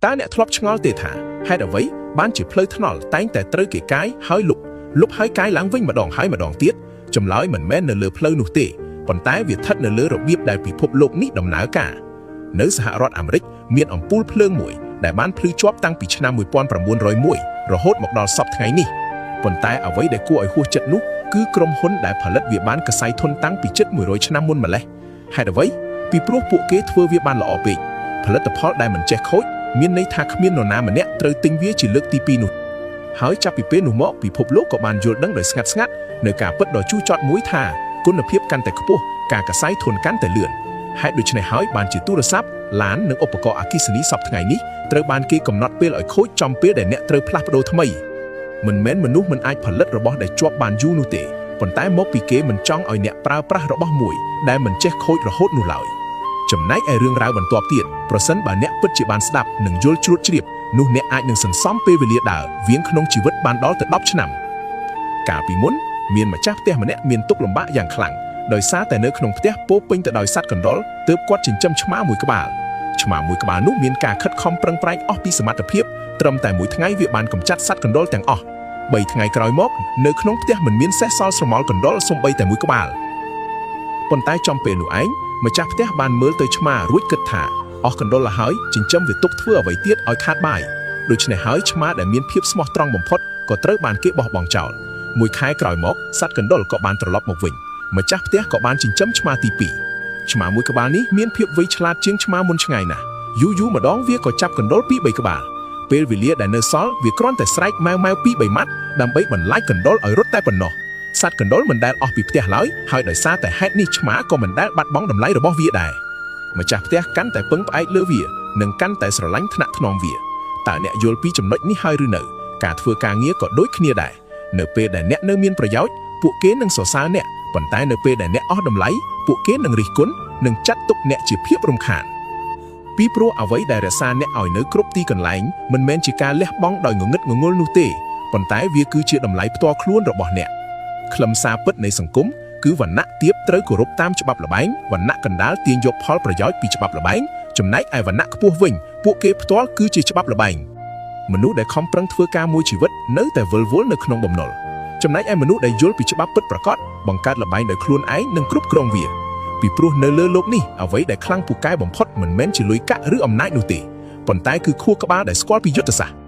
តើអ្នកធ្លាប់ឆ្ងល់ទេថាហេតុអ្វីបានជាផ្លូវថ្នល់តែងតែត្រូវគេកាយហើយលុបលុបហើយកាយឡើងវិញម្ដងហើយម្ដងទៀតចម្លើយមិនមែននៅលើផ្លូវនោះទេប៉ុន្តែវាស្ថិតនៅលើរបៀបដែលពិភពលោកនេះដំណើរការនៅសហរដ្ឋអាមេរិកមានអំពូលភ្លើងមួយដែលបានភ្លឺជាប់តាំងពីឆ្នាំ1901រហូតមកដល់សព្វថ្ងៃនេះប៉ុន្តែអ្វីដែលគួរឲ្យហួសចិត្តនោះគឺក្រុមហ៊ុនដែលផលិតវាបានកសៃធនតាំងពីជិត100ឆ្នាំមុនម្លេះហេតុអ្វីពីព្រោះពួកគេធ្វើវាបានល្អពេកផលិតផលដែលមិនចេះខូចមានន័យថាគ្មាននរណាម្នាក់ត្រូវទិញវាជាលើកទី2នោះហើយចាប់ពីពេលនោះមកពិភពលោកក៏បានយល់ដឹងដោយស្ងាត់ស្ងាត់នៅការពិតដ៏ជូរចត់មួយថាគុណភាពកាន់តែខ្ពស់ការកសៃធនកាន់តែលឿនហេតុដូច្នេះហើយបានជាទូរស័ព្ទឡាននិងឧបករណ៍អគ្គិសនីសព្វថ្ងៃនេះត្រូវបានគេកំណត់ពេលឲ្យខូចចំពេលដែលអ្នកត្រូវផ្លាស់ប្ដូរថ្មីមិនមែនមនុស្សមិនអាចផលិតរបស់ដែលជាប់បានយូរនោះទេប៉ុន្តែមកពីគេមិនចង់ឲ្យអ្នកប្រើប្រាស់របស់មួយដែលមិនចេះខូចរហូតនោះឡើយចំណែកឯរឿងរ៉ាវបន្ទាប់ទៀតប្រសិនបើអ្នកពិតជាបានស្ដាប់និងយល់ជ្រួតជ្រាបនោះអ្នកអាចនឹងសន្សំពេលវេលាដើរវៀងក្នុងជីវិតបានដល់ទៅ10ឆ្នាំកាលពីមុនមានម្ចាស់ផ្ទះម្នាក់មានទុក្ខលំបាកយ៉ាងខ្លាំងដោយសារតែនៅក្នុងផ្ទះពោរពេញទៅដោយសត្វកណ្ដុរទើបគាត់ចិញ្ចឹមឆ្មាមួយក្បាលឆ្មាមួយក្បាលនោះមានការខិតខំប្រឹងប្រែងអស់ពីសមត្ថភាពត្រឹមតែមួយថ្ងៃវាបានកម្ចាត់សត្វកណ្ដុរទាំងអស់3ថ្ងៃក្រោយមកនៅក្នុងផ្ទះមិនមានសេះសល់ស្រមោលកណ្ដុរសូម្បីតែមួយក្បាលប៉ុន្តែចំពេលនោះឯងម្ចាស់ផ្ទះបានមើលទៅឆ្មារួចគិតថាអស់កណ្ដុរលហើយចិញ្ចឹមវាទុកធ្វើអ្វីទៀតឲ្យខាតបាយដូច្នេះហើយឆ្មាដែលមានភាពស្មោះត្រង់បំផុតក៏ត្រូវបានគេបោះបង់ចោលមួយខែក្រោយមកសត្វកណ្ដុរក៏បានត្រឡប់មកវិញម្ចាស់ផ្ទះក៏បានចិញ្ចឹមឆ្មាទី2ឆ្មាមួយក្បាលនេះមានភាពវៃឆ្លាតជាងឆ្មាមុនឆ្ងាយណាស់យូរយូរម្ដងវាក៏ចាប់កណ្ដុរពីរបីក្បាលពេលវេលាដែលនៅសល់វាគ្រាន់តែស្រែកម៉ៅម៉ៅពីរបីម៉ាត់ដើម្បីបន្លាចកណ្ដុរឲ្យរត់តែប៉ុណ្ណោះសត្វកណ្ដុរមិនដែលអស់ពីផ្ទះឡើយហើយដោយសារតែហេតុនេះឆ្មាក៏មិនដែលបាត់បង់តម្លៃរបស់វាដែរម្ចាស់ផ្ទះកាន់តែពឹងផ្អែកលើវានិងកាន់តែស្រឡាញ់ថ្នាក់ថ្នមវាតើអ្នកយល់ពីចំណុចនេះហើយឬនៅការធ្វើការងារក៏ដូចគ្នាដែរនៅពេលដែលអ្នកនៅមានប្រយោជន៍ពួកគេនឹងសរសើរអ្នកប៉ុន្តែនៅពេលដែលអ្នកអស់តម្លៃពួកគេនឹងរិះគន់និងចាត់ទុកអ្នកជាភាពរំខានពីព្រោះអ្វីដែលរក្សាអ្នកឲ្យនៅគ្រប់ទីកន្លែងមិនមែនជាការលះបង់ដោយងងឹតងងល់នោះទេប៉ុន្តែវាគឺជាតម្លៃផ្ទាល់ខ្លួនរបស់អ្នកខ្លឹមសារពិតនៃសង្គមគឺវណ្ណៈទាបត្រូវគោរពតាមច្បាប់ល្បែងវណ្ណៈកណ្ដាលទាញយកផលប្រយោជន៍ពីច្បាប់ល្បែងចំណែកឯវណ្ណៈខ្ពស់វិញពួកគេផ្ទាល់គឺជាច្បាប់ល្បែងមនុស្សដែលខំប្រឹងធ្វើការមួយជីវិតនៅតែវិលវល់នៅក្នុងបំណុលចំណែកឯមនុស្សដែលយល់ពីច្បាប់ពិតប្រាកដបង្កើតល្បែងដោយខ្លួនឯងនិងគ្រប់គ្រងវាពីព្រោះនៅលើលោកនេះអ្វីដែលខ្លាំងពូកែបំផុតមិនមែនជាលុយកាក់ឬអំណាចនោះទេប៉ុន្តែគឺខួរក្បាលដែលស្គាល់ពីយុទ្ធសាស្ត្រ។